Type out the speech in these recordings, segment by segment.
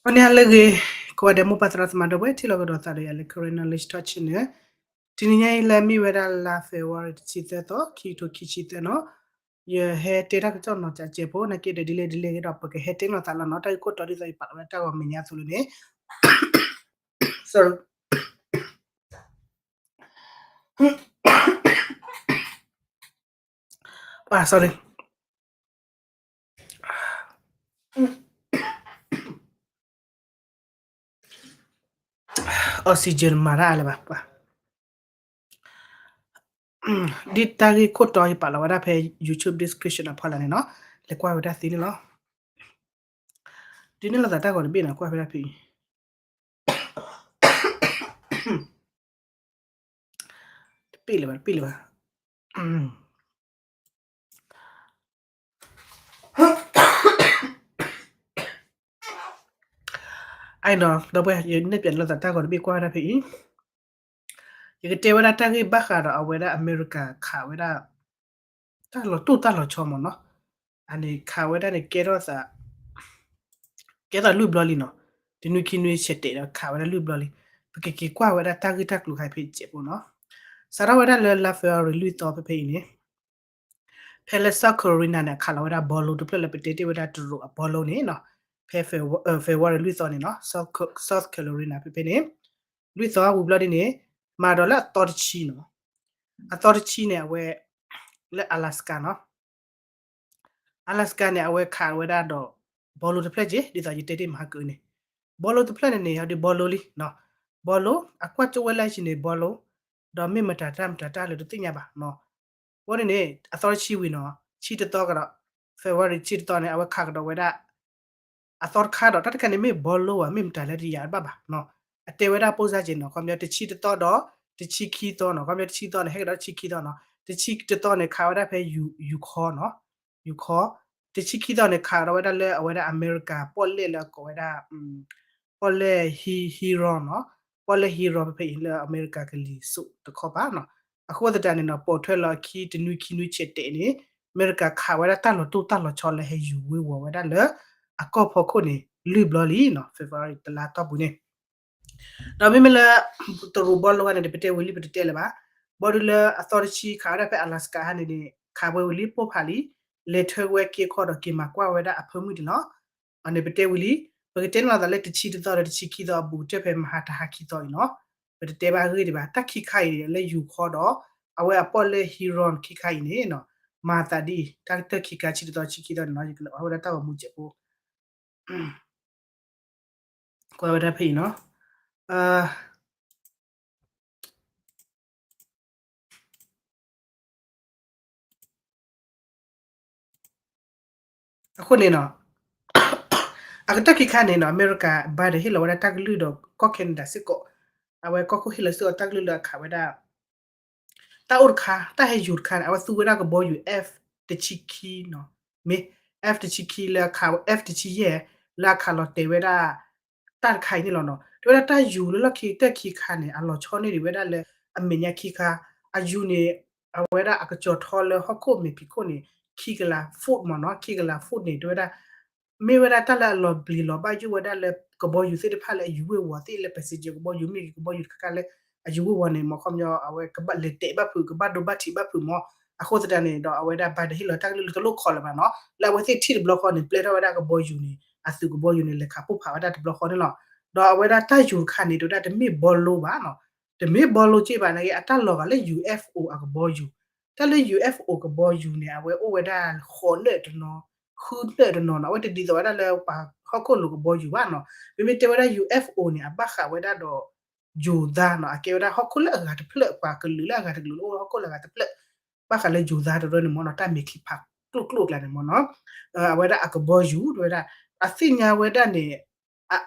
အန့ၣ်လၢအဂ့ၤ, ကိးဂၤဒဲးမိၢ်ပၢ်သရၣ်သမါဒီပုၢ်ဝဲၢ် ထံၣ်လိာ်ကဒီးသးဒီးယၤလၢ Karen Knowledge Talk Channel. တနံၤညါအံၤလၢအမ့ၢ်ဝဲဒၣ်လါ February တဆံသၢသီ ခံကထိခံဆံသၢနီၤ, ယဟဲတဲတၢ်ကစီၣ်နီၤ ကစဲးဖိ နာ်က့ဒီး ဒ်လဲၣ်ဒ်လဲၣ်ဂ့ၤဒီး ပကဟဲတဲလိာ်သးလီၤနီၤ. တၢ်ဂ့ၢ်ခိၣ်တီဒ်သိးယပာ်လီၤဝဲတၢ်ဂီၤမဲာ်ညါအသိးလၢန့ၣ် sorry, ပၢ် sorry, oxygen မၤတၢ်အါလၢၤဘၣ်ပၢ်. ဒ်တၢ်ဂ့ၢ်ခိၣ်တီယပာ်လီၤဝဲဒၣ်ဖဲ YouTube description အဖီလာ်န့ၣ်နီၤ, လဲၤကွၢ်ဝဲဒၣ်သ့န့ၣ်လီၤ. ဒ်န့ၣ်လိာ်သးတၢ်ဂီၤတဘ့ၣ်နီၤ ကွၢ်ဖဲဒၣ်ဖဲအံၤ တပ့ၢ်လၢၤဘၣ် တပ့ၢ်လၢၤဘၣ်. အံၤနီၤ ဒီပုၢ်ဝဲၢ် ယနဲၣ်ပၠးန့ၣ်လိာ်သးတၢ်ဂီၤတဘ့ၣ် ကွၢ်ဝဲဒၣ်ဖဲအံၤ, ယကတဲဝဲဒၣ်တၢ်ဂ့ၢ်ဘၣ်ဃးဒီးအဝဲဒၣ်အမဲရကၤခးဝဲဒၣ် တၢ်လီၤတိၢ်တၢ်လီၤဆီမ့ၢ်နီၤ, အန့ၣ်ခးဝဲဒၣ်န့ၣ် ကဲထီၣ်သး ကဲထီၣ်လွံၢ်ဘျီလံနီၤ, တနွံခံနွံဆဲးတဲာ်ဒီးခးဝဲဒၣ်လွံၢ်ဘျီလံ. ပကက့ၤကွၢ်ဝဲဒၣ်တၢ်ဂ့ၢ်တၢ်ကျိၤခါဖဲအံၤစဲးဖိနီၤ. စးထီၣ်ဝဲဒၣ်လၢလါ February လွံၢ်သီဖဲဖဲအံၤန့ၣ် ဖဲလၢ South Carolina န့ၣ် အခးလီၤဝဲဒၣ်ဘီလိတဖျၢၣ်လၢပတဲတ့ၢ်ဝဲဒၣ်တရူးအဘီလိန့ၣ်နီၤ, ဖဲ February, February လွံၢ်သီန့ၣ်နီၤ, South Carolina ဖဲဖဲန့ၣ် လွံၢ်သီဝံၤဘျီဒ်န့ၣ် မၤဒီးလၢအသီတဆံနီၤ, အသီတဆံန့ၣ် အဝဲ လၢ Alaska နီၤ, Alaska န့ၣ် အဝဲခးဝဲဒၣ်ဒီး ဘီလိတဖျၢၣ်က့ ဒ်သိးယတဲတ့ၢ်မဟါကၢန့ၣ်, ဘီလိတဖျၢၣ်န့ၣ်န့ၣ် ဟီဒ်ဘီလိလံနီၤ, ဘီလိ အကွၢ်ကၠိဝဲလၢဟံးန့ၣ် ဘီလိ, ဒီးမ့ၢ်မတၤတၢ်မတၤတၢ်လၢတသ့ၣ်ညါဘၣ်နီၤ. ဝဲန့ၣ်န့ၣ် အသီတဆံဝံၤနီၤ, ဆံတသီကဒီး February ဆံတသီန့ၣ် အဝဲခးကဒီးဝဲဒၣ် အသီတခါဒီး တၢ်တခါန့ၣ်မ့ၢ်ဘီလိဘၣ် မ့ၢ်မတၤလၢတယၤတဘၣ်ဘၣ်နီၤ, အတဲဝဲဒၣ်ပိၢ်စၢ်က့နီၤ, ခီပညီ တဆံတသီဒီး တဆံခံသီနီၤ, ခီပညီ တဆံသီန့ၣ် ဟဲကဒီးတဆံခံသီနီၤ, တဆံတသီန့ၣ် ခးဝဲဒၣ်ဖဲ ယူၢ်ခီ နီၤ, ယူၢ်ခီ, တဆံခံသီန့ၣ် ခးဒီးဝဲဒၣ်လၢအဝဲဒၣ်အမဲရကၤပီၣ်လဲၣ်လၢအကိးဝဲဒၣ် ပီၣ်လဲၣ် Huron နီၤ, ပီၣ်လဲၣ် Huron ဖဲဖဲအံၤလၢအမဲရကၤကလံၤစိးတခီပၤနီၤ. အဃိသတးန့ၣ်နီၤ ပိာ်ထွဲလီၤအခံတနွံခံနွံဆဲးတဲာ်န့ၣ် အမဲရကၤခးဝဲဒၣ်တၢ်လီၤတိၢ်တၢ်လီၤဆီလၢဟဲယူၤဝ့ၤဝီၤဝဲဒၣ်လၢ အကီၢ်ဖီခိၣ်န့ၣ် လွံၢ်ဘျီလံနီၤ, February တလါတီၢ်ပူၤန့ၣ် ဒီးမ့မ့ၢ်လၢ တရူးဘီလိဟါန့ၣ် ပတဲဝံၤလံ ပတတဲလၢၤဘၣ်. ဘီဒုလၢအသီတဆံခးဝဲဒၣ်ဖဲ Alaska ဟါန့ၣ်န့ၣ် ခးဝဲဝံၤလံပိၢ်ဖးလံ, လဲၤထၢဝဲက့ခီဒီးက့ၤမၤကွၢ်ဝဲဒၣ်အဖၢမုၢ်န့ၣ်လီၤ. အန့ၣ်ပတဲဝံၤလံ, ပကတဲန့ၣ်လီၤသးလၢတဆံတသီဒီးတဆံခံသီအဘူးကတၢၢ်ဖဲမဟါတဟါခံသီအံၤနီၤ. ပတတဲဘၣ်ဂ့ၢ်ဒံးဘၣ်, တၢ်ခံခါအံၤလၢယူၤခီဒီး အဝဲအပီၣ်လဲၣ် Huron ခံခါအံၤန့ၣ်နီၤ, မၤသးဒ်အံၤ တၢ်ကတၢၢ်ခံခါ ဆံတသီဆံခံသီန့ၣ်နီၤ, ယကလဲၤအီဝဲဒၣ်တၢ်ဂီၤမူစဲးဖိ ကွၢ်ဝဲဒၣ်ဖဲအံၤနီၤ. အဃိန့ၣ်နီၤ, အကတၢၢ်ခံခါန့ၣ်နီၤ အမဲရကၤ Biden ဟ့ၣ်လီၤဝဲဒၣ်တၢ်ကလုၢ်ဒီးကီၢ် Canada စ့ၢ်ကီး, အဝဲကီၢ်ခိၣ်ဟ့ၣ်လီၤစ့ၢ်ကီးတၢ်ကလုၢ်လၢအခးဝဲဒၣ် တၢ်အိၣ်တခါ တၢ်ဟဲယူၤတခါန့ၣ် အဝဲသူဝဲဒၣ်ကဘီယူၤ F တဆံခံနီၤ, မ့ၢ် F တဆံခံလၢအခး F တဆံယဲၢ် လၢအခးလီၤတဲာ်ဝဲဒၣ် တၢ်တခါအံၤန့ၣ်လီၤနီၤ. တဲဝဲဒၣ်တၢ်ယူၤလၢလီၢ်ခံကတၢၢ်ခံခါန့ၣ် အလီၤဆီန့ၢ်ဒံးဝဲဒၣ်လၢအမဲာ်ညါခံခါ, အယူၤန့ၣ် အဝဲဒၣ်အကစီၤထီလၢဟီၣ်ခိၣ်မဲာ်ဖံးခိၣ်န့ၣ် ခံကလး foot မ့ၢ်နီၤ, ခံကလး foot န့ၣ် တဲဝဲဒၣ် မ့ၢ်ဝဲဒၣ်တၢ်လၢအလီၤဘျံးလီၤဘၣ်ယိၣ်ဝဲဒၣ်လၢကဘီယူၤသ့ၣ်တဖၣ်လၢအယူၤဝ့ၤဝီၤသ့ၣ်လၢ passenger ကဘီယူၤမ့ၢ်ဂ့ၤ ကဘီယူၤတခါခါလၢအယူၤဝ့ၤဝီၤန့ၣ် မ့ၢ်ခီပညီ အဝဲကဘၣ်လဲၤတဲာ်ဘၣ်ဖုး ကဘၣ်ဒိဘၣ်ထံးဘၣ်ဖုးမ့ၢ်. အဃိသတးန့ၣ်ဒီး အဝဲဒၣ် Biden ဟ့ၣ်လီၤတၢ်ကလုၢ်လၢတလိၣ်ခီလၢၤဘၣ်နီၤ, လၢအဝဲသ့ၣ်ထံၣ်တဘျီဃီန့ၣ် ပျဲထီၣ်ဝဲဒၣ်ကဘီယူၤန့ၣ် အသုးကဘီယူၤန့ၣ် လဲၤခးပိၢ်ဖးဝဲဒၣ်တဘျီဃီန့ၣ်လီၤ. ဒီးအဝဲဒၣ်တၢ်ယူၤတခါန့ၣ် တဲဝဲဒၣ်တမ့ၢ်ဘီလိဘၣ်နီၤ, တမ့ၢ်ဘီလိက့ဘၣ်နာ်က့ အတၢ်လီၤဂာ်လၢ UFO အကဘီယူၤ, တၢ်လၢ UFO ကဘီယူၤန့ၣ် အဝဲအိၣ်ဝဲဒၣ်ဃိးနၢၣ်တနီၤ, ဃုနၢၣ်တနီၤနီၤ, အဝဲတဒ်သိးဝဲဒၣ်လၢပှၤဟီၣ်ခိၣ်လိၤကဘီယူၤဘၣ်နီၤ. မ့မ့ၢ်တဲဝဲဒၣ် UFO န့ၣ် အဘၣ်ဃးဝဲဒၣ်ဒီး ယိၤသါနီၤ, အကဲဝဲဒၣ်ဟီၣ်ခိၣ်လၢအဂၤတဖျၢၣ် ပှၤကလုာ်လၢအဂၤတကလုာ်လၢအိၣ်ဟီၣ်ခိၣ်လၢအဂၤတဖျၢၣ်, ဘၣ်ဃးလၢယိၤသါတရၢန့ၣ်မ့ၢ်နီၤ, တၢ်မဲာ်ချံဖးကျိၣ်ကျိၣ်အကျါန့ၣ်မ့ၢ်နီၤ, အဝဲဒၣ်အကဘီယူၤ တဲဝဲဒၣ် အသ့ၣ်ညါဝဲဒၣ်န့ၣ်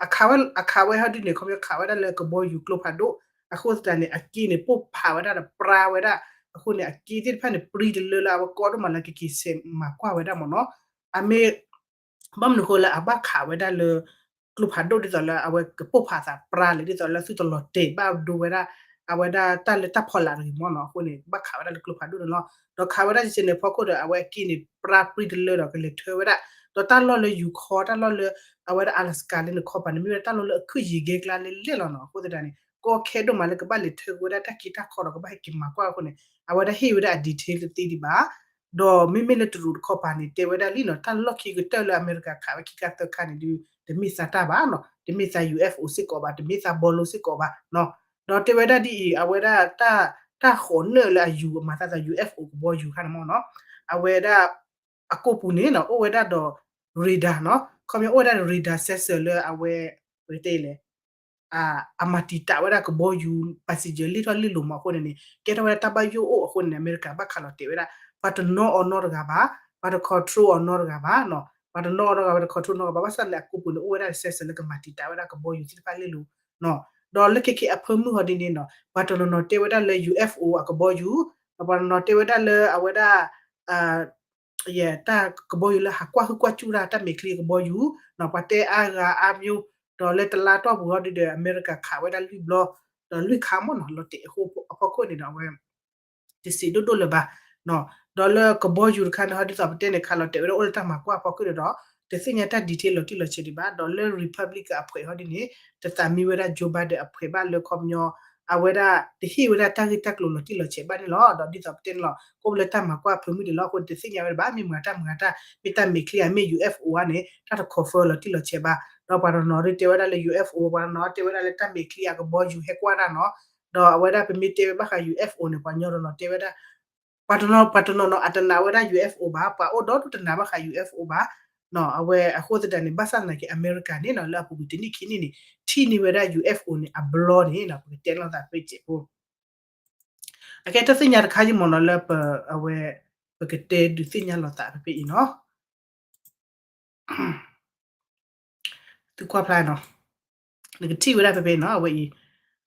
အခးဝဲ အခးဝဲဟီဒုန့ၣ် ခီပညီခးဝဲဒၣ်လၢကဘီယူၤကျိဖးဒိၣ်, အဃိသတးန့ၣ် အက့န့ၣ် ပိၢ်ဖးဝဲဒၣ်ဒီးပြါဝဲဒၣ်, အဃိန့ၣ် အက့သ့ၣ်တဖၣ်န့ၣ် ပြံတလၢလၢအဝဲကိးဒိၣ်မးလၢ ကက့ၤဆဲးမၤကွၢ်ဝဲဒၣ်မ့ၢ်နီၤ, အမ့ၢ် ဘၣ်မနုၤဃိလၢအဘၣ်ခးဝဲဒၣ်လၢ ကျိဖးဒိၣ်ဒ်သိးလၢအဝဲကပိၢ်ဖးသးပြါလဲၣ် ဒ်သိးလၢသုတလီၤတဲာ်ဘၣ်ဒိဝဲဒၣ် အဝဲဒၣ်တၢ်လၢတၢ်ဖီလာ်တဂ့ၤမ့ၢ်နီၤ အဃိန့ၣ် ဘၣ်ခးဝဲဒၣ်လၢကျိဖးဒိၣ်န့ၣ်လီၤ. ဒီးခးဝဲဒၣ်စဲးန့ၣ်အဖီခိၣ်ဒီး အဝဲအက့ၢ်န့ၣ် ပြၢပြံတလၢဒီးကလဲၤထၢဝဲဒၣ် ဒီးတၢ်လီၢ်လၢယူၤခီ တၢ်လီၢ်လၢ အဝဲဒၣ် Alaska လၢန့ၣ်ခီပၤန့ၣ် မ့ၢ်ဝဲဒၣ်တၢ်လီၢ်လၢအခုၣ်ယံၤဂဲၤကျါလၢလဲၣ်လီၤနီၤ. အဃိသတးန့ၣ် ကီခဲဒိၣ်မးလၢကဘၣ်လဲၤထၢက့ၤဝဲဒၣ်တၢ်က့တၢ်ခီဒီးကဘၣ်ဟဲက့ၤမၤကွၢ်အဃိန့ၣ် အဝဲဒၣ်ဟ့ၣ်ဝဲဒၣ်အ detail တသ့ဒံးဘၣ် ဒီးမ့မ့ၢ်လၢတရူးတခီပၤန့ၣ် တဲဝဲဒၣ်လံနီၤ တၢ်လီၢ်ခံကတၢၢ်လၢအမဲရကၤခးဝဲခံခါသၢခါန့ၣ်ဒုး တမ့ၢ်သးတၢ်ဘၣ်နီၤ တမ့ၢ်သး ယူၤအ့ဖ်အိၣ် စ့ၢ်ကီးဘၣ် တမ့ၢ်သးဘီလိစ့ၢ်ကီးဘၣ်နီၤ. ဒီးတဲဝဲဒၣ်ဒ်အံၤ အဝဲဒၣ် တၢ်ဃိးနၢၣ်လၢအယူၤအမၤသးသး ယူၤအ့ဖ်အိၣ် ကဘီယူၤခါန့ၣ်မ့ၢ်နီၤ အဝဲဒၣ် အကိာ်ပူၤန့ၣ်နီၤ အိၣ်ဝဲဒၣ်ဒီး radar နီၤ ခီပညီအိၣ်ဝဲဒၣ်ဒီး radar sensor လၢအဝဲ ပကတဲလဲၣ် အမၤတံာ်တာ်ဝဲဒၣ်ကဘီယူၤ passenger လ့ၣ်ထီၣ်လ့ၣ်လီၤမးအဃိန့ၣ်န့ၣ် ကဲထီၣ်ဝဲဒၣ်တၢ်ဘၣ်ယိၣ်အိၣ်အဃိန့ၣ်န့ၣ် အမဲရကၤဘၣ်ခးလီၤတဲာ်ဝဲဒၣ် ပှၤတနီၣ်အီၤနီတဂၤဘၣ်, ပှၤတ control အီၤနီတဂၤဘၣ်နီၤ, ပှၤတနီၣ်အီၤနီတဂၤ ပှၤတ control နီတဂၤဘၣ် ဘၣ်ဆၣ်န့ၣ် အကိာ်ပူၤန့ၣ် အိၣ်ဝဲဒၣ်ဒီး sensor လၢကမၤတံာ်တာ်ဝဲဒၣ်ကဘီယူၤသ့ၣ်တဖၣ်လ့ၣ်လီၤနီၤ. ဒီးလၢခဲခဲအဖၢမုၢ်ဟီဒ်န့ၣ်နီၤ ပှၤတနီၤနီၤတဲဝဲဒၣ်လၢ ယူၤအ့ဖ်အိၣ် အကဘီယူၤ, ဒီးပှၤတနီၤနီၤတဲဝဲဒၣ်လၢအဝဲဒၣ် တၢ်ကဘီယူၤလၢဟးကွၢ်ဟုၣ်ကွၢ်စူၣ်တၢ် တၢ်မဲာ်ချံအကဘီယူၤနီၤ ပှၤတဲအါဂၤအါမျိုး, ဒီးလၢတလါတီၢ်ပူၤဟီဒ်ဒီး အမဲရကၤခးဝဲဒၣ်လွံၢ်ဘျီ, ဒီးလွံၢ်ခါမ့ၢ်နီၤ လီၤတဲာ်အဃိအဖီခိၣ်န့ၣ်ဒီး အဝဲ တစံးဒိၣ်ဒိၣ်လၢၤဘၣ်နီၤ. ဒီးလၢကဘီယူၤတခါန့ၣ်ဟီဒ်သိးပတဲန့ၣ် ခးလီၤတဲာ်ဝဲဒၣ်အိၣ်လၢတၢ်မၤကွၢ်အဖီခိၣ်န့ၣ်ဒီး တသ့ၣ်ညါတၢ် detail လီၤတံၢ်လီၤဆဲးဒံးဘၣ်. ဒီးလၢ Republican အဖှဲးဟီဒ်န့ၣ် တသးမံဝဲဒၣ် Joe Biden အဖှဲးဘၣ်လၢခီပညီ အဝဲဒၣ်တဟ့ၣ်ဝဲဒၣ်တၢ်ဂ့ၢ်တၢ်ကျိၤလီၤတံၢ်လီၤဆဲးဘၣ်န့ၣ်လီၤ. ဒီးဒ်သိးပတဲန့ၣ်လီၤ ကအိၣ်လၢတၢ်မၤကွၢ်အဖၢမုၢ်ဒံးလီၤ. အဃိန့ၣ် တသ့ၣ်ညါဝဲဒၣ်ဘၣ် မ့ၢ်မတၤတၢ်မတၤတၢ် မ့ၢ်တၢ်မဲာ်ချံဧါ မ့ၢ် ယူၤအ့ဖ်အိၣ် ဧါန့ၣ် တၢ်တ confirm လီၤတံၢ်လီၤဆဲးဘၣ်. ဒီးပှၤတနီၤဒ်တဲဝဲဒၣ်လၢ ယူၤအ့ဖ်အိၣ် ပှၤတနီၤတဲဝဲဒၣ်လၢတၢ်မဲာ်ချံအကဘီယူၤဟဲကွၢ်တၢ်နီၤ. ဒီးအဝဲဒၣ်ပမ့ၢ်တဲဝဲဘၣ်ဃး ယူၤအ့ဖ်အိၣ် န့ၣ် ပှၤညီတနီၤတဲဝဲဒၣ် ပှၤတနီၤ ပှၤတနီၤနီၤအတနာ်ဝဲဒၣ် ယူၤအ့ဖ်အိၣ် ဘၣ်, ပှၤအိၣ်ဒီဒူၣ်တနာ်ဘၣ်ဃး ယူၤအ့ဖ်အိၣ် ဘၣ်. အဝဲအဃိသတးန့ၣ် ဘၣ်ဆၣ်သနာ်က့ အမဲရကၤန့ၣ်နီၤ လၢအပူၤကွံာ်တနံၣ်ခံနံၣ်န့ၣ် ထံၣ်န့ၢ်ဝဲဒၣ် ယူၤအ့ဖ်အိၣ် န့ၣ် အဘျီန့ၣ်နီၤ ပကတဲလိာ်သးဖဲစဲးဖိ အကဲတၢ်သ့ၣ်ညါတခါယံမ့ၢ်နီၤ လၢပ အဝဲ ပကတဲဒုးသ့ၣ်ညါလိာ်သးဖဲဖဲအံၤနီၤ. သုကွၢ်ဖျါနီၤ, နကထံၣ်ဝဲဒၣ်ဖဲဖဲနီၤ အဝဲအံၤ,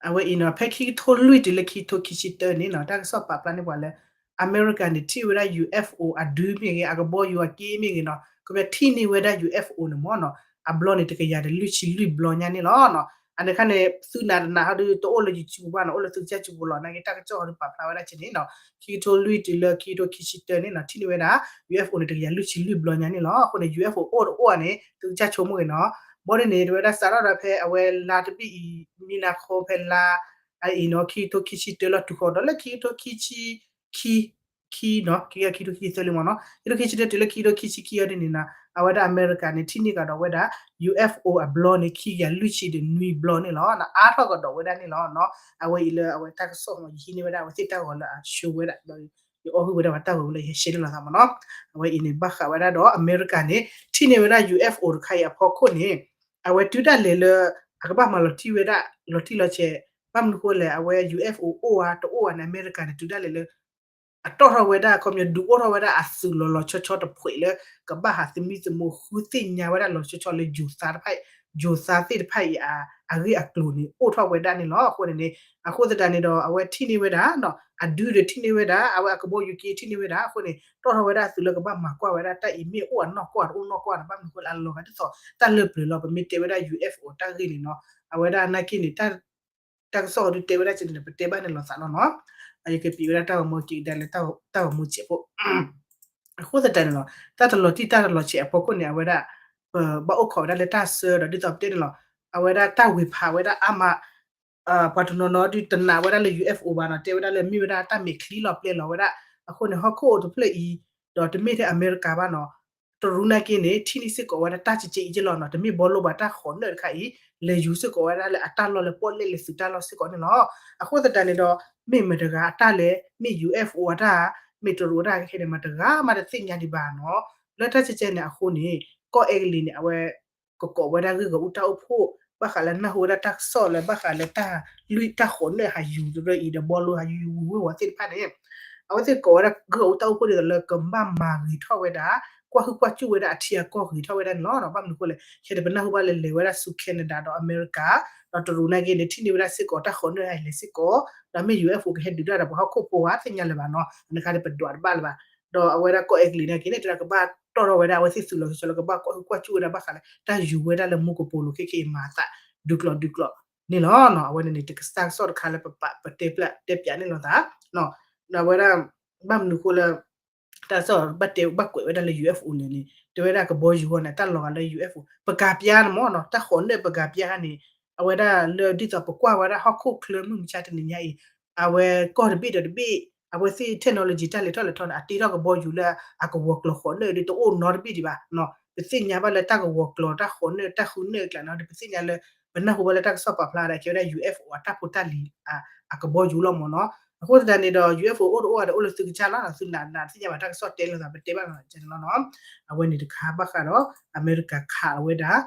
အဝဲအံၤနီၤ ဖဲခံကထိလွံၢ်တုၤလၢခံကထိခံဆံတၢန့ၣ်နီၤ တၢ်ကစီၣ်ပာ်ဖျါန့ၢ်ပှၤလၢ အမဲရကၤန့ၣ် ထံၣ်ဝဲဒၣ် ယူၤအ့ဖ်အိၣ် အဒုမ့ၢ်ဂ့ၤ အကဘီယူၤအက့မ့ၢ်ဂ့ၤနီၤ ကဘၣ်ထံၣ်န့ၢ်ဝဲဒၣ် ယူၤအ့ဖ်အိၣ် န့ၣ်မ့ၢ်နီၤ အဘျီန့ၣ် တကယၤဒီးလွံၢ်ဆံလွံၢ်ဘျီညါန့ၣ်လီၤ. အန့ၣ်ခါန့ၣ် သုနာ်တနာ်ဟီဒုး တအိၣ်လၢ YouTube ဘၣ်နီၤ အိၣ်လၢသုကစၢ်စူပူၤလီၤ. နာ်က့တၢ်ကစီၣ်ဟီဒုးပာ်ဖျါဝဲဒၣ်က့န့ၣ်နီၤ ခံကထိလွံၢ်တုၤလၢခံကထိခံဆံတၢန့ၣ်နီၤ ထံၣ်န့ၢ်ဝဲဒၣ် ယူၤအ့ဖ်အိၣ် န့ၣ် တကယၤလွံၢ်ဆံလွံၢ်ဘျီညါန့ၣ်လီၤ. အဃိန့ၣ် ယူၤအ့ဖ်အိၣ် အိၣ်တအိၣ်ဧါန့ၣ် သုကစၢ်ဆိကမိၣ်ဂ့ၤနီၤ. ဘီဒ်န့ၣ် တဝဲဒၣ်စးထီၣ်ဒီးဖဲအဝဲလါတဘ့ၣ်အံၤ မံနါခီဖဲလါ အအံၤနီၤ ခံကထိခံဆံတၢလီၤတူာ်ဃီၤဒီးလၢခံကထိခံဆံခံ ခံနီၤ ခံကထိခံဆံသၢလံမ့ၢ်နီၤ ခံကထိခံဆံတၢတုၤလၢခံကထိခံဆံခံအီၤဒ်န့ၣ်နီၤ အဝဲဒၣ်အမဲရကၤန့ၣ် ထံၣ်န့ၢ်ကဒီးဝဲဒၣ် ယူၤအ့ဖ်အိၣ် အဘျီန့ၣ် ခံကယၤလွံၢ်ဆံဒီးနွံဘျီန့ၣ်လီၤ. အါထီၣ်ကဒီးဝဲဒၣ်န့ၣ်လီၤနီၤ. အဝဲအံၤလၢအဝဲတၢ်ကစီၣ်မ့ၢ် ယဟံးန့ၢ်ဝဲဒၣ်အဝဲသ့ၣ်တၢ်ဂီၤလၢအ show ဝဲဒၣ်ဒီး ယအီၣ်ဟုၣ်ဝဲဒၣ်ပှၤတၢ်ဂီၤဝဲလၢယဟဲ share န့ၢ်လိာ်သးမ့ၢ်နီၤ. အဝဲအံၤန့ၣ် ဘၣ်ဃးဝဲဒၣ်ဒီး အမဲရကၤန့ၣ် ထံၣ်န့ၢ်ဝဲဒၣ် ယူၤအ့ဖ်အိၣ် တခါအံၤအဖီခိၣ်န့ၣ် အဝဲတုၤဒၣ်လဲာ်လၢ အကဘၣ်မၤလီၤတံၢ်ဝဲဒၣ် လီၤတံၢ်လီၤဆဲး ဘၣ်မနုၤဃိလဲၣ် အဝဲ ယူၤအ့ဖ်အိၣ် အိၣ်ဧါတအိၣ်ဧါန့ၣ် အမဲရကၤန့ၣ် တုၤဒၣ်လဲာ်လၢ အတီၣ်ထီၣ်ဝဲဒၣ် ခီပညီ ဒုးအိၣ်ထီၣ်ဝဲဒၣ်အသုးလီၤလီၤဆီဆီတဖှဲးလၢ ကဘၣ်ဟးသမံသမိးဃုသ့ၣ်ညါဝဲဒၣ်လီၤဆီဆီလၢ ယူၤသးတဖၣ် ယူၤသးသ့ၣ်တဖၣ်အံၤ အဂ့ၢ်အကျိၤန့ၣ် အိၣ်ထီၣ်ဝဲဒၣ်န့ၣ်လီၤ. အဃိန့ၣ်န့ၣ် အဃိသတးန့ၣ်ဒီး အဝဲထံၣ်န့ၢ်ဝဲဒၣ် အဒုဒီးထံၣ်န့ၢ်ဝဲဒၣ် အဝဲအကဘီယူၤက့ထံၣ်န့ၢ်ဝဲဒၣ် အဃိန့ၣ် တီၣ်ထီၣ်ဝဲဒၣ်အသုးလၢကဘၣ်မၤကွၢ်ဝဲဒၣ်တၢ်အံၤမ့ၢ်အိၣ်အနီၢ်ကီၢ်တအိၣ်နီၢ်ကီၢ်န့ၣ် ဘၣ်မနုၤဃိလၢအလီၤဂာ်ဒ်သိး တၢ်လၢပျၢၤလီၤ ပမ့ၢ်တဲဝဲဒၣ် ယူၤအ့ဖ်အိၣ် တၢ်ဂ့ၢ်န့ၣ်နီၤ အဝဲဒၣ်နာ်က့န့ၣ် တၢ်ကစီၣ်ဒုးတဲဝဲဒၣ်က့န့ၣ် ပတဲဘၣ်န့ၣ်လိာ်သးလီၤနီၤ. ယကပံးဝဲဒၣ်တၢ်ဂီၤမူက့ၤကဒါလၢတၢ်ဂီၤမူစဲးဖိ အဃိသတးန့ၣ်လီၤ တၢ်တလီၤတံၢ်တၢ်တလီၤဆဲးအဖီခိၣ်န့ၣ် အဝဲဒၣ် ပဘၣ်အိၣ်ခိးဝဲဒၣ်လၢတၢ်ဆၢဒီးဒ်သိးပတဲန့ၣ်လီၤ အဝဲဒၣ်တၢ်ဝ့ၤဖးဝဲဒၣ်အါမး ပှၤတနီၤနီၤဒုးတနာ်ဝဲဒၣ်လၢ ယူၤအ့ဖ်အိၣ် ဘၣ်နီၤ တဲဝဲဒၣ်လၢမ့ၢ်ဝဲဒၣ်တၢ်မဲာ်ချံလီၤပျဲလီၤဝဲဒၣ် အဃိန့ၣ် ဟီၣ်ခိၣ်အိၣ်တဖျၢၣ်အံၤ ဒီးတမ့ၢ်ထဲအမဲရကၤဘၣ်နီၤ တရူးနာ်က့န့ၣ် ထံၣ်န့ၢ်စ့ၢ်ကီးဝဲဒၣ်တၢ်ကကဲအံၤက့လီၤနီၤ တမ့ၢ်ဘီလိဘၣ်တၢ်ဃိးနၢၣ်တခါအံၤ လဲၤယူၤစ့ၢ်ကီးဝဲဒၣ်လၢအတၢ်လီၢ်လၢပီၣ်လဲၣ်လၢသုးတၢ်လီၢ်စ့ၢ်ကီးန့ၣ်လီၤ. အဃိသတးန့ၣ်ဒီး မ့ၢ်မတဂၤအတၢ်လဲၣ် မ့ၢ် ယူၤအ့ဖ်အိၣ် အတၢ် မ့ၢ်တရူးအတၢ်ခဲခဲန့ၣ် မတဂၤမးတသ့ၣ်ညါဒံးဘၣ်နီၤ လၢတၢ်ကကဲန့ၣ်အဃိန့ၣ် ကီၢ်အဲကလံးန့ၣ် အဝဲ ကကိးဝဲဒၣ်ဂ့ၢ်ဂီၢ်အူတၢ်အိၣ်ဖှိၣ် ဘၣ်ဃးလၢနၢ်ဟူဝဲဒၣ်တၢ်ကစီၣ်လၢ ဘၣ်ဃးလၢတၢ်လွံၢ်တၢ်ဃိးနၢၣ်ဟးယူၤတရၢအံၤဒီး ဘီလိဟးယူၤဝံၤဝဲသ့ၣ်တဖၣ်န့ၣ် အဝဲသ့ၣ်ကိးဝဲဒၣ်ဂ့ၢ်ဂီၢ်အူတၢ်အိၣ်ဖှိၣ်ဒ်သိးလၢကဘၣ်မၤဂ့ၤထီၣ်ဝဲဒၣ် ကွၢ်ဟုၣ်ကွၢ်စူၣ်ဝဲဒၣ်အထံအကီၢ်ဂ့ၤထီၣ်ဝဲဒၣ်န့ၣ်လီၤ. ဘၣ်မနုၤအဃိလဲၣ် ခဲတပနၢ်ဟူဘၣ်လၢလဲၤဝဲဒၣ်ဆူ Canada ဒီးအမဲရကၤ ဒီးတရူးနာ်က့န့ၣ် ထံၣ်န့ၢ်ဝဲဒၣ်စ့ၢ်ကီးတၢ်ဃိးနၢၣ်ဟးလဲၤစ့ၢ်ကီး ဒီးမ့ၢ် ယူၤအ့ဖ်အိၣ် ကဟဲဒုးတၢ်ဒီးပှၤဟီၣ်ခိၣ်ဖိဧါ သ့ၣ်ညါလၢၤဘၣ်နီၤ အန့ၣ်ခါန့ၣ် ပဒွးတဘၣ်လၢၤဘၣ် ဒီးအဝဲဒၣ်ကီၢ်အဲကလံးနာ်က့န့ၣ် တဲဒၣ်ကဘၣ်တီၣ်ထီၣ်ဝဲဒၣ်အဝဲသ့ၣ်သုးလီၤဆီဆီလၢကဘၣ်ကွၢ်ဟုၣ်ကွၢ်စူၣ်ဝဲဒၣ်ဘၣ်ဃးလၢ တၢ်ယူၤဝဲဒၣ်လၢမူကပိာ်လိၤခဲခဲအံၤမၤအသး ဒုးကျိးဒုးကျိး န့ၣ်လီၤ. အဝဲန့ၣ်န့ၣ် တၢ်ကစီၣ်တခါလၢပပာ်ပတဲပျဲးန့ၢ်လိာ်သး ဒီးအဝဲဒၣ် ဘၣ်မနုၤအဃိလၢ တၢ်ကစီၣ်ဘၣ်တဲဘၣ်ကွဲးဝဲဒၣ်လၢ ယူၣ်အ့ၣ်ဖ်အိၣ် လဲၣ်န့ၣ် တဲဝဲဒၣ်ကဘီယူၤအဂီၢ်န့ၣ် တၢ်လီၤဂာ်လၢ ယူၣ်အ့ၣ်ဖ်အိၣ် ပကၤပျါန့ၣ်မ့ၢ်နီၤ တၢ်ဃိးနၢၣ်ပကၤပျါန့ၣ် အဝဲဒၣ်လၢဒ်သိးပကွၢ်ဝဲဒၣ်ဟီၣ်ခိၣ်ချၢမုၢ်မဆါတနံၤညါအံၤ အဝဲကီၢ်တဘ့ၣ်ဒီးတဘ့ၣ် အဝဲသ့ၣ် technology တၢ်လဲၤထီၣ်လဲၤထီန့ၣ် အတ့ထီၣ်ကဘီယူၤလၢအကဝီၤကျီၤဃိးနၢၣ်ဒီးတအိၣ်နီတဘ့ၣ်ဒံးဘၣ်. ပသ့ၣ်ညါဘၣ်လၢတၢ်ကဝီၤကျီၤတၢ်ဃိးနၢၣ်တၢ်ဃုနၢၣ်အကျါန့ၣ်ဒီး ပသ့ၣ်ညါလၢ ပနၢ်ဟူဘၣ်လၢတၢ်ကစီၣ်ပာ်ဖျါဒၣ်ကဲဝဲဒၣ် ယူၣ်အ့ၣ်ဖ်အိၣ် အတၢ်ဖိတၢ်လံၤ အကဘီယူၤလီၤမ့ၢ်နီၤ. အဃိသတးန့ၣ်ဒီး ယူၣ်အ့ၣ်ဖ်အိၣ် အိၣ်တအိၣ်ဒီးအိၣ်လၢသုကစၢ်လီၤ သုနာ်နာ်သ့ၣ်ညါဘၣ်တၢ်ကစီၣ်တဲလိာ်သး ပတဲဘၣ်နီၤ ကဲန့ၣ်လီၤနီၤ. အဝဲန့ၣ်တခါဘၣ်ဃးဒီး အမဲရကၤခးလီၤဝဲဒၣ်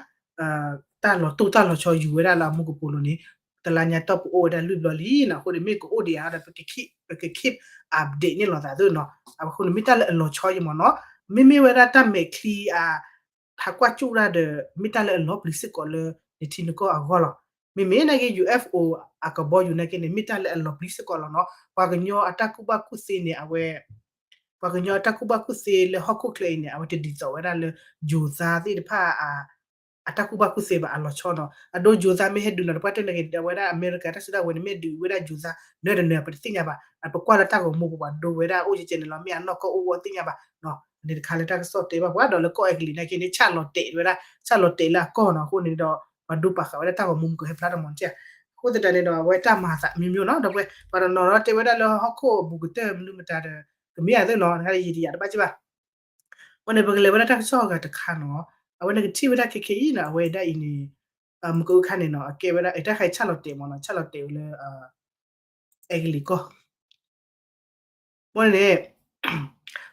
တၢ်လီၤတိၢ်တၢ်လီၤဆီယူၤဝဲဒၣ်လၢအမူကပိာ်လိၤန့ၣ် တလါညါတီၢ်ပအိၣ်ဝဲဒၣ်လွံၢ်ဘျီလံနီၤ. အဃိန့ၣ်မ့ၢ်ကအိၣ်ဒံးဧါဒီး ပက keep ပက keep update န့ၢ်လိာ်သးသ့နီၤ. အဃိန့ၣ်မ့ၢ်တၢ်လၢအလီၤဆီအံၤမ့ၢ်နီၤ. မ့မ့ၢ်ဝဲဒၣ်တၢ်မဲာ်ချံအ ဟးကွၢ်ကၠူၣ်တၢ်ဒီး မ့ၢ်တၢ်လၢအလီၤပျံၤစ့ၢ်ကီးလၢ နထံနကီၢ်အဂီၢ်လီၤ. မ့မ့ၢ်နာ်က့ ယူၣ်အ့ၣ်ဖ်အိၣ် အကဘီယူၤနာ်က့န့ၣ် မ့ၢ်တၢ်လၢအလီၤပျံၤစ့ၢ်ကီးလီၤနီၤ. ပှၤကညီအတၢ်ကူၣ်ဘၣ်ကူၣ်သ့န့ၣ် အဝဲ ပှၤကညီအတၢ်ကူၣ်ဘၣ်ကူၣ်သ့လၢဟီၣ်ခိၣ်ချၢအံၤန့ၣ် အဝဲတဒ်သိးဝဲဒၣ်လၢ ယိၤသါသ့ၣ်တဖၣ် အတၢ်ကူၣ်ဘၣ်ကူၣ်သ့ဘၣ်အလီၤဆီနီၤ. အဒိယိၤသါမ့ၢ်ဟဲဒုးနီၤ တပှၢ်တၢၢ်နာ်က့ အဝဲဒၣ်အမဲရကၤတၢ်စုတၢ်ဝဲၤန့ၣ် မ့ၢ်ဒုးဝဲဒၣ်ယိၤသါ နၢတနၢ ပတသ့ၣ်ညါဘၣ်. ပကွၢ်လၢတၢ်ဂီၤမူပူၤ ပှၤဒိဝဲဒၣ်အိၣ်ကဲကဲန့ၣ်လီၤ မ့ၢ်အနီၢ်ကီၢ်အိၣ်ဝဲသ့ၣ်ညါဘၣ်. န့ၣ်တခါလၢတၢ်ကစီၣ်တဲဘၣ်ပှၤဒီးလၢကီၢ်အဲကလံးနာ်က့န့ၣ် ဆၣ်လီၤတဲာ်ဝဲဒၣ် ဆၣ်လီၤတဲာ်လၢအကီၢ်နီၤ. အဃိန့ၣ်ဒီး ပှၤဒိပာ်ဃာ်ဝဲဒၣ်တၢ်ဂီၤမူမုၢ်ကဟဲဖျါထီၣ်မီၤန့ၣ် အဃိသတးန့ၣ်ဒီး အဝဲတၢ်မၤအသးမံၤမံၤနီၤ ဒီးပှၤတနီၤနီၤတဲဝဲဒၣ်လၢဟီၣ်ခိၣ်အဘူးကတၢၢ်မနုၤမတၤဒီး ကမ့ၢ်အသ့နီၤ တခါယံာ်တယာ်တဘၣ်က့ဘၣ်. အဃိန့ၣ်ပကလဲၤဝဲဒၣ်တၢ်ကစီၣ်အဂၤတခါနီၤ အဝဲန့ၣ်ကထံၣ်ဝဲဒၣ်ခဲခဲအံၤနီၤ အဝဲဒၣ်အံၤန့ၣ် မ့ၢ်ကအုခါန့ၣ်နီၤ အကဲဝဲဒၣ် အတၢ်ခါအံၤဆၣ်လီၤတဲာ်မီၤနီၤ ဆၣ်လီၤတဲာ်ဝဲလၢ အဲကလံးကီၢ် မ့ၢ်န့ၣ်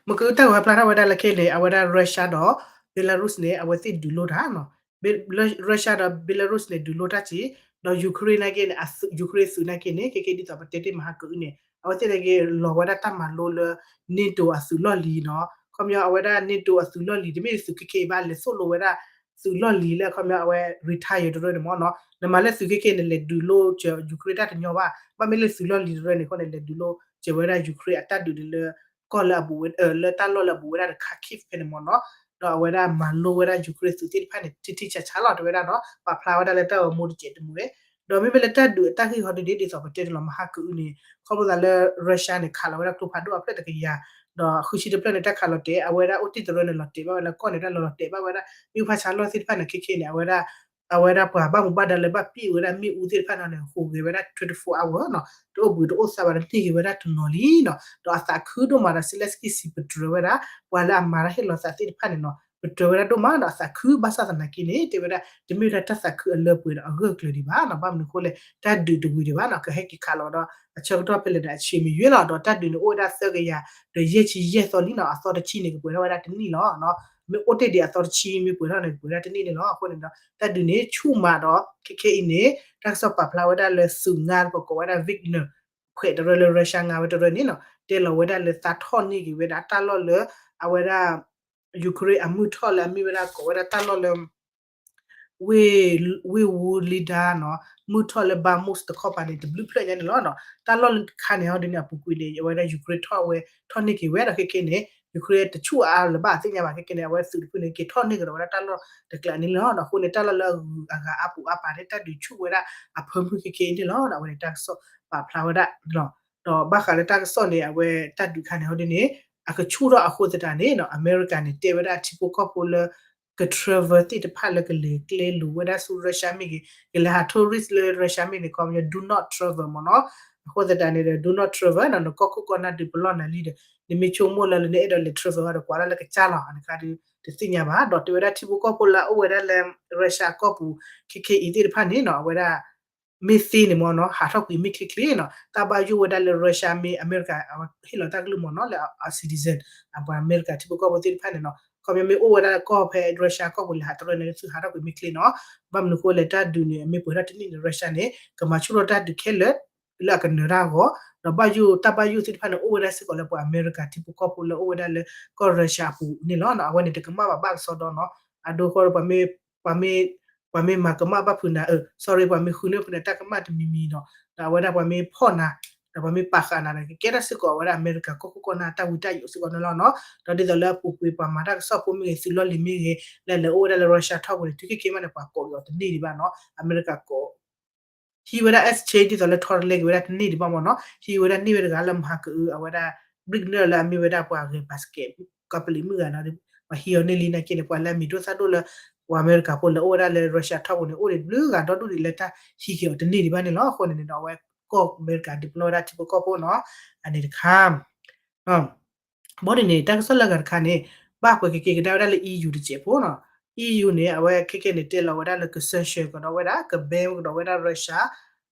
မ့ၢ်ကအုတၢ်ဂီၤဖျါထီၣ်ဝဲဒၣ်လၢခဲန့ၣ် အဝဲဒၣ် Russia ဒီး Belarus န့ၣ် အဝဲသ့ၣ်ဒုးလိတၢ်နီၤ Russia ဒီး Belarus န့ၣ် ဒုးလိတၢ်စ့ၢ် ဒီး Ukraine နာ်က့န့ၣ် Ukraine သုးနာ်က့န့ၣ် ခဲခဲဒ်သိးပတဲတ့ၢ်မဟါကအုန့ၣ် အဝဲသ့ၣ်နာ်က့လီၤဝဲဒၣ်တၢ်မၤလိလၢ NATO အသုးလီၢ်လံၤနီၤ ခီပညီအဝဲဒၣ် NATO အသုးလီၢ်လံၤ တမ့ၢ်သုးခဲခဲအံၤဘၣ် လဲၤသိၣ်လိဝဲဒၣ် သုးလီၢ်လံၤလၢခီပညီအဝဲ retire တရၢန့ၣ်မ့ၢ်နီၤ နမၤလၢသုးခဲခဲန့ၣ် လဲၤဒုးလိစၢၤ Ukraine တၢ်တညီဘၣ် ဘၣ်မ့ၢ်လၢသုးလီၢ်လံၤတရၢန့ၣ်အဃိန့ၣ် လဲၤဒုးလိစၢၤဝဲဒၣ် Ukraine အတၢ်ဒုးန့ၣ်လၢ ကီၢ်လၢအဘူးဝဲ လၢတၢ်လီၢ်လၢအဘူးဝဲဒၣ်ဒီး Kharkiv ဖဲန့ၣ်မ့ၢ်နီၤ ဒီးအဝဲဒၣ်မၤလိဝဲဒၣ် Ukraine သုးသ့ၣ်တဖၣ်န့ၣ် ထံထံဆးဆးလီၤ တဲဝဲဒၣ်နီၤ ပာ်ဖျါဝဲဒၣ်လၢတၢ်ဂီၤမူတစဲးတမှဲၤ ဒီးမ့မ့ၢ်လၢတၢ်ဒုးအတၢ်ဂ့ၢ်ဟီဒ်န့ၣ် ဒ်သိးပတဲတလီၤမဟါကအုန့ၣ် ခီဖျိသးလၢ Russia န့ၣ် ခးလီၤဝဲဒၣ်ကျိဖးဒိၣ်အဖျၢၣ်တကယၤ ဒီးဃုဆံတဖျၢၣ်န့ၣ် တၢ်ခးလီၤတဲာ် အဝဲဒၣ်အိၣ်တ့ၢ်တရၢန့ၣ် လီၤတဲာ်ဘၣ်ဝဲလၢကီၢ်န့ၣ် တၢ်လီၤတဲာ်ဘၣ်ဝဲဒၣ် မ့ၣ်အူဖးဆါလီၢ်သ့ၣ်တဖၣ်န့ၣ် ခဲခဲန့ၣ် အဝဲဒၣ် အဝဲဒၣ်ပှၤဘၣ်မူဘၣ်ဒါလၢဘၣ်ပံၣ်ဝဲဒၣ်မ့ၣ်အူသ့ၣ်တဖၣ်န့ၣ် ဟူးဂဲၤဝဲဒၣ် twenty-four hour နီၤ တအိၣ်ဘှံးတအိၣ်သါဘၣ်ဒီး န့ၢ်ဂ့ၤဝဲဒၣ်တနီၤလံနီၤ ဒီးအသးခုဒိၣ်မးဒီး Zelensky စံးပတြၢၤဝဲဒၣ် ပှၤလၢအမၤတၢ်ဟ့ၣ်လီၤသးသ့ၣ်တဖၣ်န့ၣ်နီၤ ပတြၢၤဝဲဒၣ်ဒိၣ်မးဒီးအသးခု ဘၣ်ဆၣ်သနာ်က့န့ၣ် တဲဝဲဒၣ် တမ့ၢ်ဝဲဒၣ်တၢ်သးခုအလၢပှဲၤဒီးအဂၢၢ်ကျၢၤဒံးဘၣ်နီၤ ဘၣ်မနုၤအဃိလဲၣ် တၢ်ဒုးတဝံၤဒံးဘၣ်နီၤ ကဟဲက့ၤခးလီၤဒီး အဆၢကတီၢ်ဖဲလဲၣ်ဒီး အဆံးမံၤယွဲၢ်လီၤ ဒီးတၢ်ဒုးန့ၣ်အိၣ်ဝဲဒၣ်သၢကယၤ ဒီးယဲၢ်ဆံယဲၢ်သီလံနီၤ အသီတဆံန့ၣ် ကပှဲၤထီၣ်ဝဲဒၣ်တနံၣ်လီၤ မ့ၢ်အိၣ်တ့ၢ်ဒံးအသီတဆံ မ့ၢ်ပှဲၤထီၣ်န့ၣ် ကပှဲၤဒၣ်တနံၣ်န့ၣ်လီၤ အဃိန့ၣ်ဒီး တၢ်ဒုးန့ၣ်ဆူၣ်မးဒီး ခဲခဲအံၤန့ၣ် တၢ်ကစီၣ်ပာ်ဖျါဝဲဒၣ်လၢသုးငါတပကိးဝဲဒၣ် Wagner ခွဲးတရၢလၢ Russia ငါဝဲတရၢန့ၣ်နီၤ တဲလီၤဝဲဒၣ်လၢသးထီၣ်န့ၢ်က့ၤဝဲဒၣ်တၢ်လီၢ်လၢ အဝဲဒၣ် Ukraine အမုၢ်ထီၣ်လၢအမ့ၢ်ဝဲဒၣ်ကိးဝဲဒၣ်တၢ်လီၢ်လၢ ဝ့ၢ် ဝ့ၢ်ဝူလံဒါနီၤ မုၢ်ထီၣ်လၢ Bakhmut တခီပၤန့ၣ် တဘျုးဖျၢၣ်ညါန့ၣ်လီၤနီၤ တၢ်လီၢ်လၢတခါန့ၣ် ဟီဒ်န့ၣ် အပူၤကွံာ်န့ၣ် အဝဲဒၣ် Ukraine ထီၣ်ဝဲ ထီၣ်န့ၢ်က့ၤဝဲဒီးခဲခဲန့ၣ် Ukraine တဆူၣ်အါအါလၢၤဘၣ်သ့ၣ်ညါဘၣ် ခဲခဲန့ၣ် အဝဲသုးတဖုန့ၣ် က့ၤထီၣ်န့ၢ်ကဒီးဝဲဒၣ်တၢ်လီၢ်တကျးန့ၣ်လီၤနီၤ အဃိန့ၣ် တၢ်လီၢ်လၢအဂုၤအဂၤအါပူၤအါပၤန့ၣ် တၢ်ဒုးဆူၣ်ဝဲဒၣ်အဖၢမုၢ်ခဲခဲအံၤန့ၣ်လီၤ အဝဲန့ၣ်တၢ်ကစီၣ်ပာ်ဖျါဝဲဒၣ်လီၤ ဒီးဘၣ်ဃးလၢတၢ်ကစီၣ်န့ၣ် အဝဲတၢ်ဒုးခါန့ၣ် ဟီဒ်န့ၣ် အကဆူၣ်ထီၣ်အဃိသတးန့ၣ်နီၤ အမဲရကၤန့ၣ် တဲဝဲဒၣ်ထံဖိကီၢ်ဖိလၢ က travel သ့ၣ်တဖၣ်လၢကလဲၤကျဲလိၤဝဲဒၣ်ဆူ Russia မ့ၢ်ဂ့ၤ ကလဲၤဟး tourist လၢ Russia မ့ၢ်ဂ့ၤန့ၣ် ခီပညီ do not travel မ့ၢ်နီၤ အဃိသတးန့ၣ်ဒီး do not travel နီၤ နကီၢ်ခိၣ်ကီၢ်နၢ်ဒုးပလီၢ်နၤလံဒီး နမ့ၢ်ဆိကမိၣ်လၢလၢနအဲၣ်ဒိးလဲၤ travel ဒီးကွၢ်လၢလၢကစၢ်လီၤ အန့ၣ်ခါဒုး တသ့ၣ်ညါဘၣ် ဒီးတဲဝဲဒၣ်ထံဖိကီၢ်ဖိလၢအအိၣ်ဝဲဒၣ်လၢ Russia ကီၢ်ပူၤ ခဲခဲအံၤသ့ၣ်တဖၣ်န့ၣ်နီၤ အဝဲဒၣ် မ့ၢ်သ့န့ၣ်မ့ၢ်နီၤ ဟးထီၣ်ကွံာ်မ့ၢ်ချ့ချ့နီၤ တၢ်ဘၣ်ယိၣ်ဝဲဒၣ်လၢ Russia မ့ၢ်အမဲရကၤ အဝဲဟ့ၣ်လီၤတၢ်ကလုၢ်မ့ၢ်နီၤ လၢအ citizen အပှၤအမဲရကၤထံဖိကီၢ်ဖိသ့ၣ်တဖၣ်န့ၣ်နီၤ ခီပညီမ့ၢ်အိၣ်ဝဲဒၣ်ကီၢ်ဖဲ Russia ကီၢ်ပူၤလဲၤဟးတရၢန့ၣ် သုဟးထီၣ်ကွံာ်မ့ၢ်ချ့နီၤ ဘၣ်မနုၤအဃိလဲၣ် တၢ်ဒုးန့ၣ် အမ့ၢ်ပှဲၤထီၣ်တနံၣ်န့ၣ် Russia န့ၣ် ကမၤဆူၣ်ထီၣ်တၢ်ဒုးခဲလၢာ် လၢအကနၢၤတၢ်အဂီၢ် ဒီးဘၣ်ယိၣ်တၢ်ဘၣ်ယိၣ်သ့ၣ်တဖၣ်န့ၣ် အိၣ်ဝဲဒၣ်စ့ၢ်ကီးလၢပှၤအမဲရကၤထံဖိကီၢ်ဖိလၢအိၣ်ဝဲဒၣ်လၢကီၢ် Russia အပူၤန့ၣ်လီၤ အဝဲန့ၣ် တကမၣ်ဘၣ်ဘၣ်ကစီဒီနီၤ အဒိဃီ ပှၤမ့ၢ် ပှၤမ့ၢ်မၤကမၣ်ဘၣ်ဖုးနၤ အ sorry ပှၤမ့ၢ်ဃုန့ၢ်ဖုးနၤတၢ်ကမၣ်တမံၤမံၤနီၤ ဒီးအဝဲဒၣ်ပှၤမ့ၢ်ဖီၣ်နၤ ဒီးပှၤမ့ၢ်ပာ်ဃာ်နၤဒီး ကကဲထီၣ်စ့ၢ်ကီးဝဲဒၣ်အမဲရကၤကီၢ်ခိၣ်ကီၢ်နၢ်တၢ်ဝံတၢ်ယိးစ့ၢ်ကီးန့ၣ်လီၤနီၤ ဒီးဒ်သိးလၢအပူၤကွံာ်ပှၤမၤတၢ်ကစီၣ်ဖိမ့ၢ်ဂ့ၤ သုးလီၢ်လံၤမ့ၢ်ဂ့ၤ လၢလဲၤအိၣ်ဝဲဒၣ်လၢ Russia ထီၣ်ပူၤန့ၣ် တုၤခဲက့ၤမးန့ၣ် ပှၤကိးက့ၤအီၤတန့ၢ်ဒံးဘၣ်နီၤ အမဲရကၤကိး ဟံးဝဲဒၣ် exchange ဒ်သိးလၢထီတလဲက့ၤဝဲဒၣ်တန့ၢ်ဒံးဘၣ်မ့ၢ်နီၤ, ဟံးဝဲဒၣ်န့ၢ်ဝဲတဂၤလၢမၤကအု အဝဲဒၣ် brick န့ၣ်လၢအမ့ၢ်ဝဲဒၣ်ပှၤဂဲၤ basket ကပလံၤမုၣ်ဂၤနီၤ, ပှၤဟံးအီၤန့ၢ်လံနာ်က့န့ၣ် ပှၤလၢအမံၤဒိၣ်သၣ်ဒိၣ်လၢ ပှၤအမဲရကၤဖိလၢအိၣ်ဝဲဒၣ်လၢ Russia ထီပူၤန့ၣ် အိၣ်ဒံးဘျုးဂၤဒီဒူၣ်ဒံးလၢတၢ်ဟံးက့ၤအီၤတန့ၢ်ဒံးဘၣ်န့ၣ်လီၤ. အဃိန့ၣ်န့ၣ်ဒီး အဝဲကီၢ်အမဲရကၤ deploy ဝဲဒၣ်ထံဖိကီၢ်ဖိနီၤ, အန့ၣ်တခါ ဘီဒ်န့ၣ် တၢ်ကစီၣ်လၢအဂၤတခါန့ၣ် ဘၣ်ကွဲးက့ၤကဒါဝဲဒၣ်လၢ EU တစဲးဖိနီၤ, EU န့ၣ် အဝဲခဲကဲန့ၣ် တဲလီၤဝဲဒၣ်လၢက sanction ကဒီးဝဲဒၣ် က ban ကဒီးဝဲဒၣ် Russia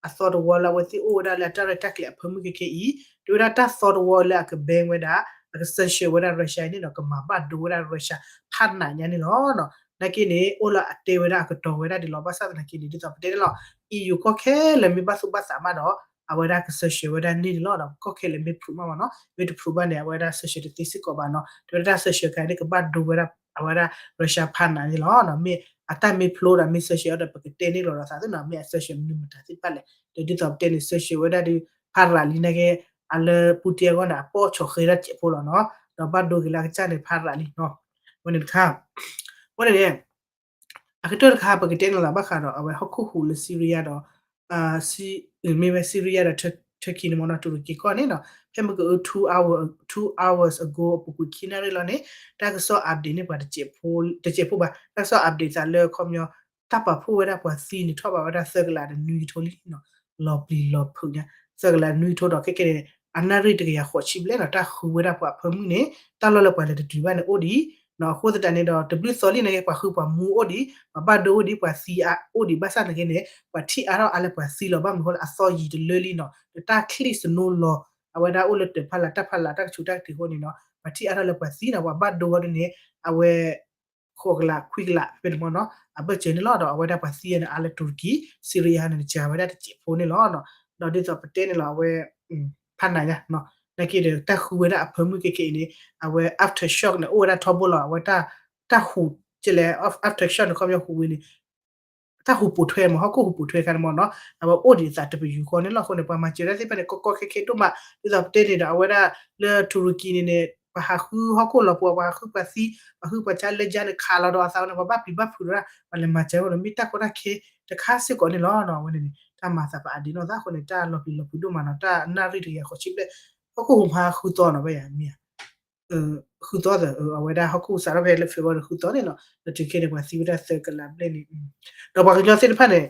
အသီတဝီလၢအဝဲသ့ၣ်အိၣ်ဝဲဒၣ်လၢအတၢ်ရဲၣ်တၢ်ကျဲၤအဖၢမုၢ်ခဲကဲအံၤ, တဲဝဲဒၣ်တၢ်သီတဝီလၢအက ban ဝဲဒၣ် အက sanction ဝဲဒၣ် Russia အံၤန့ၣ်ဒီး ကမၤဘၣ်ဒိဝဲဒၣ် Russia ဖးနးညါန့ၣ်လီၤ. နာ်က့န့ၣ် အိၣ်လၢအတဲဝဲဒၣ်အကတီၤဝဲဒၣ်ဒ်လီၤ. ဘၣ်ဆၣ်သနာ်က့န့ၣ် ဒ်သိးပတဲန့ၣ်လီၤ EU ကီၢ်ခဲလၢာ်မ့ၢ်ဘၣ်သူၣ်ဘၣ်သးမးဒီး အဝဲဒၣ်က sanction ဝဲဒၣ်န့ၢ်န့ၣ်လီၤ. ဒီးကီၢ်ခဲလၢာ်မ့ၢ် prove မးမ့ၢ်နီၤ, မ့ၢ်တ prove ဘၣ်န့ၣ် အဝဲဒၣ် sanction တသ့စ့ၢ်ကီးဘၣ်နီၤ, တဲဝဲဒၣ်တၢ် sanction ခါန့ၣ် ကဘၣ်ဒိဝဲဒၣ် အဝဲဒၣ် Russia ဖးနးန့ၣ်လီၤ. မ့ၢ်အတၢ်မ့ၢ်ဖျိဒီးမ့ၢ် sanction အီၤဒီး ပကတဲန့ၢ်လီၤဒီးသးသ့နီၤ, မ့ၢ်အ sanction မနုၤမတၤသ့ၣ်တဖၣ်လဲၣ်, ဒီးဒ်သိးပတဲန့ၣ် sanction ဝဲဒၣ်ဒီး ဖးရးလံနာ်က့ အလၢ Putin အဂီၢ်န့ၣ် အပီၢ်ဆီၣ်ဃဲဒၣ်တစဲးဖိလီၤနီၤ, ဒီးဘၣ်ဒိက့ၤလၢအကစၢ်န့ၣ် ဖးရးလံနီၤ, အဝဲန့ၣ်တခါ အဝဲန့ၣ်န့ၣ် အကတၢၢ်တခါ ပကတဲန့ၣ်လီၤ ဘၣ်ဃးဒီးအဝဲဟီၣ်ခိၣ်ဟူးလၢ Syria ဒီး မ့ၢ်ဝဲ Syria ဒီး Turkey န့ၣ်မ့ၢ်နီၤ, Turkey ကီၢ်န့ၣ်နီၤ, ဖဲမ့ၢ်က two hour, two hours ago အပူၤကွံာ်ခံနၣ်ရံၣ်လီၤန့ၣ် တၢ်ကစီၣ် update န့ၢ်ပှၤတစဲးဖိဘၣ်, တၢ်ကစီၣ် update သးလၢခီပညီ တၢ်ပာ်ဖှိၣ်ဝဲဒၣ်ပှၤသံန့ၣ် ထီၣ်ဘးဝဲဒၣ်သၢကလးဒီးနွံကထိလံနီၤ, လီၤပျံၤလီၤဖုးညါ သၢကလးနွံကထိဒီးခဲကဲန့ၣ် အနၣ်ရံၣ်တကယၤဃိးဆံဘျဲၣ်နီၤ, တၢ်ဃုဝဲဒၣ်ပှၤအဖၢမုၢ်န့ၣ် တၢ်လီၢ်လၢပှၤလဲၤတတုၤဘၣ်န့ၣ်အိၣ်ဒံး အဃိသတးန့ၣ်ဒီး တဘျုးသီလံန့ၣ်က့ ပှၤဃုပှၤမူအိၣ်ဒံး, ပှၤဘၣ်ဒိအိၣ်ဒံး, ပှၤသံအါအိၣ်ဒံး, ဘၣ်ဆၣ်န့ၣ်က့န့ၣ် ပှၤထံၣ်အါထီၣ်အါလၢပှၤသံလီၤ. ဘၣ်မနုၤအဃိလၢအသီယံာ်တလၢလံနီၤ, ဒီးတၢ်ချံၣ်စနိလီၤ အဝဲဒၣ်အိၣ်လၢတၢ်ဖးလး တၢ်ဖးလး တၢ်ကဆူးတၢ်ကတ့ၤအဃိန့ၣ်နီၤ, ပှၤထံၣ်အါထီၣ်လၢပှၤသံနီၤ, ပှၤဘၣ်ဒိဝဲဒၣ်န့ၣ် အဝဲ ဃိးကလး ခွံကလး ဖဲန့ၣ်မ့ၢ်နီၤ, အဘၢၣ်စၢၤန့ၣ်လီၤ. ဒီးအဝဲဒၣ်ပှၤသံအါန့ၣ် အါလၢ Turkey, Syria န့ၣ် ကဝဲဒၣ်တစဲးဖိန့ၣ်လီၤ. ဒီးဒ်သိးပတဲန့ၣ်လီၤ အဝဲ ဖးနးညါ နာ်က့ဒီး တၢ်ဃုဝဲဒၣ်အဖၢမုၢ်ခဲကဲအံၤန့ၣ် အဝဲ aftershock န့ၣ် အိၣ်ဝဲဒၣ်ထီဘိလီၤ. အဝဲ တၢ်ဟူး ကလဲၣ် aftershock န့ၣ် ခီပညီဟူးဝဲန့ၣ် တၢ်ဟူးပိာ်ထွဲမ့ၢ် ဟီၣ်ခိၣ်ဟူးပိာ်ထွဲခါန့ၣ်မ့ၢ်နီၤ, အဝဲအိၣ်ဒံးအသးတပယူာ်ဃီန့ၣ်လီၤ. အဃိန့ၣ် ပှၤမၤစၢၤတၢ်သ့ၣ်တဖၣ်န့ၣ် ကီကီခဲခဲဒိၣ်မး ဒ်သိးပတဲန့ၣ်ဒီး အဝဲဒၣ်လၢ Turkey န့ၣ်န့ၣ် ပှၤဟးဃုဟီၣ်ခိၣ်လီၤပှီၤ ပှၤဟးဃုပှၤသံ ပှၤဃုပှၤဆါလၢကၠါန့ၣ် ခးလီၤဒီးအသးဝဲန့ၣ် ပှၤဘၣ်ပျံၤဘၣ်ဖုးဒီး ပှၤလဲၤမၤစၢၤဝဲဒီး မ့ၢ်တၢ်ကီတၢ်ခဲတခါစ့ၢ်ကီးန့ၣ်လီၤ. အဝဲန့ၣ်န့ၣ် တၢ်မၤသးပာ်အဒံးနီၢ်သးအဃိန့ၣ် တၢ်လီၤပျံၤလီၤဖုးဒိၣ်မးနီၤ, တၢ်နၣ်ရံၣ်တကယၤဃိးဆံဘျဲၣ် ဟီၣ်ခိၣ်ဟူးမးဃုသီနီၤ ဘၣ်ယၤမ့ၢ်ဧါ ဃုသီသၢ အဝဲဒၣ်ဟီၣ်ခိၣ်စးထီၣ်ဖဲလၢ February ဃုသီန့ၣ်နီၤ, ဒီးတုၤခဲန့ၣ် ပှၤသံဝဲဒၣ်သၢကလးဘျဲၣ်န့ၣ်, ဒီးပှၤကညီသ့ၣ်တဖၣ်န့ၣ်,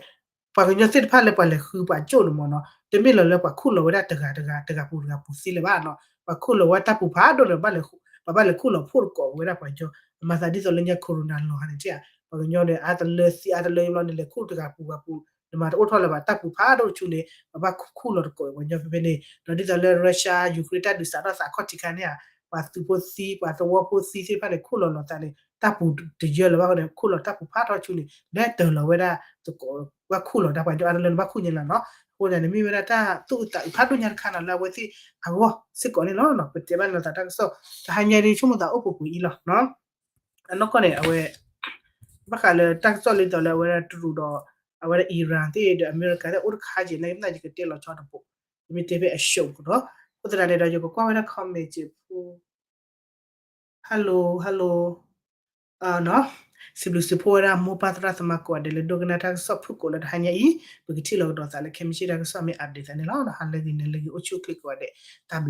ပှၤကညီသ့ၣ်တဖၣ်လၢပှၤလဲၤဃုပှၤကၠိၣ်န့ၣ်မ့ၢ်နီၤ, တမ့ၢ်လီၤလၢပှၤခူၣ်လီၤဝဲဒၣ်တဂၤတဂၤ တဂၤပူၤတဂၤပူၤသ့လၢၤဘၣ်နီၤ, ပှၤခူၣ်လီၤဝဲတၢ်ပူၤဖးဒိၣ်န့ၣ် ပှၤဘၣ်လဲၤခူၣ်လီၤဖှိၣ်တကိးဝဲဒၣ်ပှၤကညီ, အမၤသးဒ်သိးလၢညါ Corona လီၤဟါန့ၣ် တဲဧါ, ပှၤကညီန့ၣ် အါတလၢသံအါတလၢဘျီန့ၣ် လဲၤခူၣ်တဂၤပူၤတဂၤပူၤ, နမၤတအိၣ်ထီၣ်လၢၤဘၣ် တၢ်ပူၤဖးဒိၣ်တဆူန့ၣ် ပှၤဘၣ်ခူၣ်လီၤတကိးပှၤကညီဖဲဖဲန့ၣ်, ဒီးဒ်သိးလၢ Russia Ukraine တၢ်ဒုးစးထီၣ်သးခီၣ်ထံးခါန့ၣ်ဧါ, ပှၤသုးဖိသံ ပှၤသဝီဖိသံသ့ၣ်တဖၣ်န့ၣ် ခူၣ်လီၤလီၤသးန့ၣ် တၢ်ပူၤတယၢလၢၤဘၣ်အဃိန့ၣ် ခူၣ်လီၤတၢ်ပူၤဖးထီၣ်ဆူန့ၣ် လဲၤတၢၤလီၤဝဲဒၣ်သကိး ဘၣ်ခူၣ်လီၤတၢ်ပှၤကညီအါတလၢန့ၣ် ဘၣ်ခူၣ်ညါလီၤနီၤ, အဃိန့ၣ် မ့ၢ်ဝဲဒၣ်တၢ်သူၣ်အုးသးအုးဖးဒိၣ်ညါတခါနီၤ လၢအဝဲသ့ၣ်အဂီၢ်စ့ၢ်ကီးန့ၣ်လီၤ. ပတဲဘၣ်န့ၣ်လီၤသးတၢ်ကစီၣ် တဟါညါဒ်ဆိကမိၣ်သးအိၣ်ပူၤကွံာ်အံၤလီၤ. အနီၢ်ကီၢ်န့ၣ် အဝဲ ဘၣ်ဃးလၢတၢ်ကစီၣ်လၢသိးလၢအဝဲဒၣ်တရူးဒီး အဝဲဒၣ် Iran သ့ၣ်ဒီး America သ့ၣ်အိၣ်တခါက့ၤ နာ်က့မ့ၢ်ယကတဲလီၤဆီတဘိ, မ့ၢ်တဲဖဲအ show ကဒီး, အဃိသတးန့ၣ်ဒီး ယကကွၢ်ဝဲဒၣ် comment က့ၤဖိ hello hello နီၤ, စံးဘျုးစံးဖှိၣ်ဝဲဒၣ်မိၢ်ပၢ်သရၣ်သမါကိးဂၤဒဲးလၢဒိကနၣ်တၢ်ကစီၣ်ဖုၣ်ကိာ်လၢတဟါညါအံၤ, ပကထံၣ်လိာ်ကဒီးသးလၢခဲမုၢ်ဆ့ၣ်တၢ်ကစီၣ်မ့ၢ် update သးန့ၣ်လီၤ. ဟါလၢဂ့ၤ နၤလၢဂ့ၤ အိၣ်ဆူၣ်အိၣ်ချ့ကိးဂၤဒဲး, တၢ်ဘျုး